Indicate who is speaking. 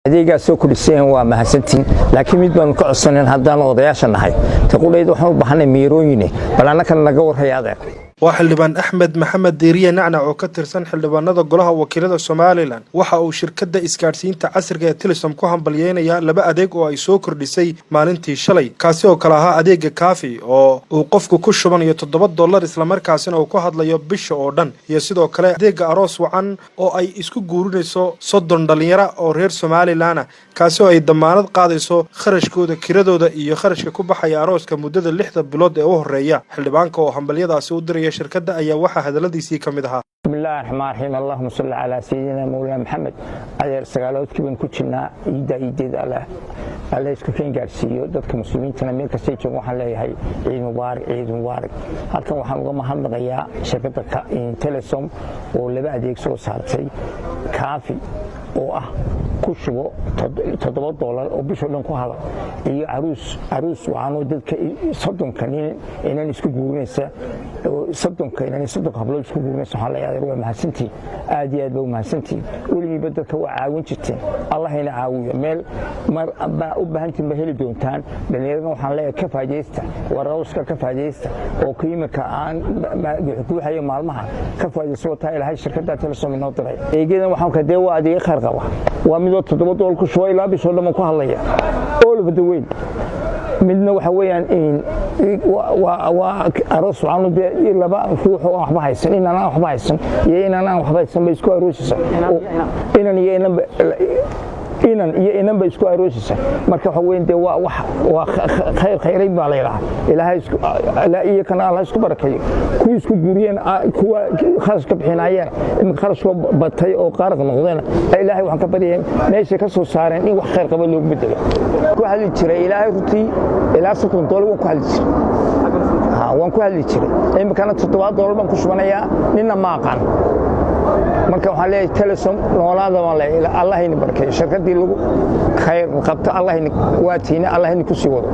Speaker 1: Adeegaa soo kordhiseen, waa mahadsantiin, laakiin mid baanu ka codsanan haddaanu odayaasha nahay taqudhayd. Waxaan u baahanay miirooyine, bal annakana naga warraya, adeer.
Speaker 2: Waa Xildhibaan Axmed Maxamed Diiriye Nacnac oo ka tirsan xildhibaanada Golaha Wakiilada Somaliland. Waxa uu shirkadda isgaadhsiinta casriga ee Telesom ku hambalyeynayaa laba adeeg oo ay soo kordhisay maalintii shalay, kaasi oo kale ahaa adeega Kaafi oo uu qofku ku shubanayo $7, islamarkaasina uu ku hadlayo bisha oo dhan, iyo sidoo kale adeega Aroos Wacan oo ay isku guurinayso 30 dhalinyara oo reer Somaliland ah, kaasi oo ay damaanad qaadayso kharashkooda, kiradooda iyo kharashka ku baxaya arooska muddada 6da bilood ee u horeeya. Xildhibaanka oo hambalyadaasi u diraya shirkadda ayaa waxaa hadalladiisii ka mid ahaa:
Speaker 1: Bismillahi raxmaan raxiim, allahuma salli calaa sayidina mawlana Maxamed. Adeer, sagaaloodkii baan ku jirnaa. Ciidda ciideed Alle isku keen gaarsiiyo. Dadka muslimiintana meel kastay joogan waxaan leeyahay ciid mubaarak, ciid mubaarak. Halkan waxaan uga mahadnaqayaa shirkadda Telesom oo laba adeeg soo saartay: Kaafi oo ah ku shubo $7 oo bishoo dhan ku hadal, iyo Aruus Wacanoo dadka 30ka nin inan isku guurinaysa, 30ka inan, 30ka hablood isku guurinaysa. Waxaan leeyahay, adeer, waa mahadsantiin, aad iyo aad baa u mahadsantiin. Weligiiba dadka waa caawin jirteen, Allahayna caawiyo. Meel mar baa u baahantiin ba heli doontaan. Dhallinyarada waxaan leeyahay, ka faa'idaysta wararowska, ka faa'idaysta oo qiimika aan guuxayo maalmaha ka faa'idaysta. Wataa Ilaahay shirkadda Telesom inoo diray. Adeegyadan waxaan ka dee waa adeegyo khayr qaba. Waa midoo $7 ku shuba, ilaa bishoo dhan ku hadlaya all over the world. Midna waxa weeyaan waa Aroos Wacan, dee laba ruux oo aan waxba haysan, inaan aan waxba haysan iyo inaan aan waxba haysan bay isku aroosaysa, inan iyo inanba, inan iyo inanba isku aroosaysa. Marka waxa weyn dee waa wax waa khayr, khayrayn baa la yidhahaa. Ilaahay isku iyo kana Allah isku barakeeyo kuwii isku guuriyeen, kuwa kharash ka bixinayeen. Iminka kharashkoo batay oo qaaraq noqdeen, Ilaahay waxaan ka baryay meeshay ka soo saareen in wax khayr qaba loogu bedelo. Ku hadli jiray ilaahay runtii ilaa $30 waan ku hadli jiray, waan ku hadli jiray. Iminkana $7 baan ku shubanayaa, nina ma aqaan. Marka waxaan leeyahay, Telesom noolaada baan leeyahay, Allah idin barakeeyo. Shirkaddii lagu khayr qabto Allah waatiina, Allah idin ku sii wado.